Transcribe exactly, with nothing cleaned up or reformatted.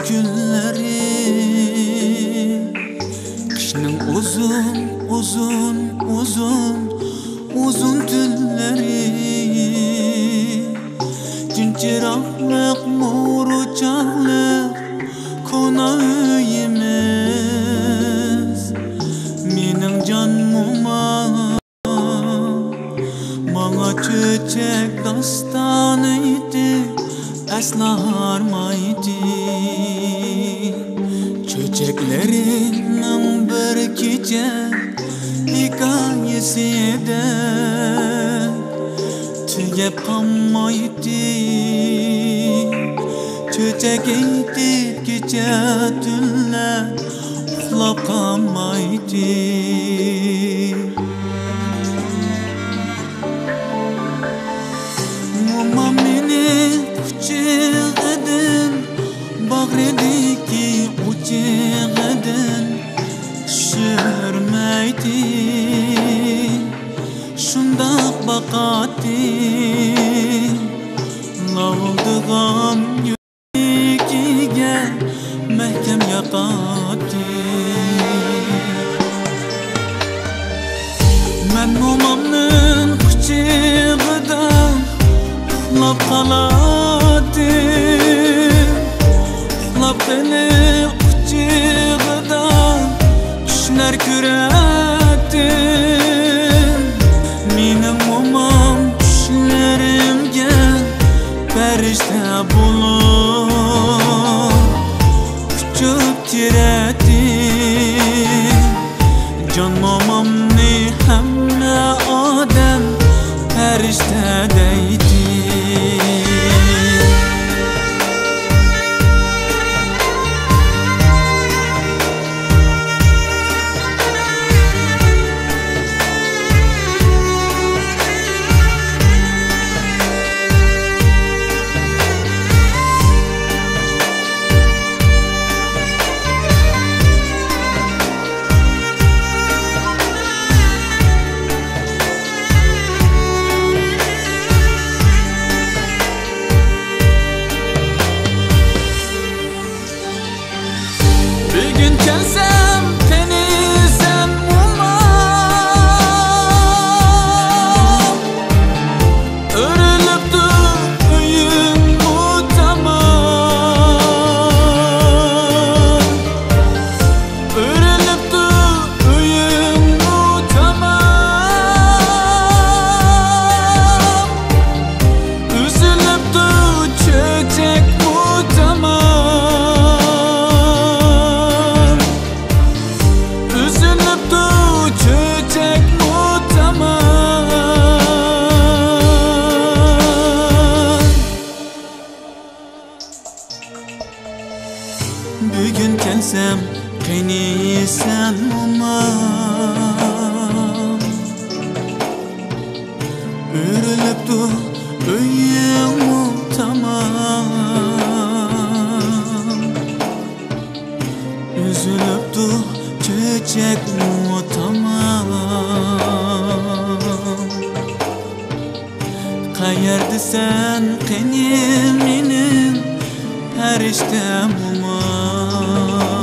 كۈنلىرى، قىشنىڭ ئۇزۇن، ئۇزۇن، ئۇزۇن، ئۇزۇن تۈنلىرى، جىنچىراقلىق، مورا چاغلىق كونا ئۆيىمىز. مېنىڭ جان مومام ماڭا چۆچەك داستان ئېيتىپ، ئەسلا ھارمايتتى. چۆچەكلىرىمنىڭ بىر كېچە ھېكايىسىدەك تۈگەپ قالمايتتى. چۆچەك ئېيتىپ كېچە تۈنلەر ئۇخلاپ قالمايتتى. مومام مېنى قۇچىقىدىن، باغرىدىكى ئوچۇقىدىن چۈشۈرمەيتتى. شۇنداق باقاتتى لاۋۇلدىغان يۈرىكىگە مەھكەم ياقاتتى. مەن مومامنىڭ قۇچىقىدا ئۇخلاپ قالاتتىم. ئۇخلاپ قېلىپ قۇچىقىدا چۈشلەر كۆرەتتىم. مېنىڭ مومام چۈشلىرىمگە پەرىشتە بولۇپ ئۇچۇپ كىرەتتى. جان مومامنى ھەممە ئادەم پەرىشتە دەيتتى. بۈگۈن كەلسەم قېنى سەن مومام، ئۆرۈلۈپتۇ ئۆيۈڭمۇ تامام. ئۆرۈلۈپتۇ ئۆيۈڭمۇ تامام، ئۈزۈلۈپتۇ چۆچەكمۇ تامام، ئۈزۈلۈپتۇ چۆچەكمۇ تامام. بۈگۈن كەلسەم قېنى سەن مومام، ئۆرۈلۈپتۇ ئۆيۈڭمۇ تامام، ئۈزۈلۈپتۇ چۆچەكمۇ تامام. قەيەردىسەن قېنى مېنىڭ پەرىشتەم مومام؟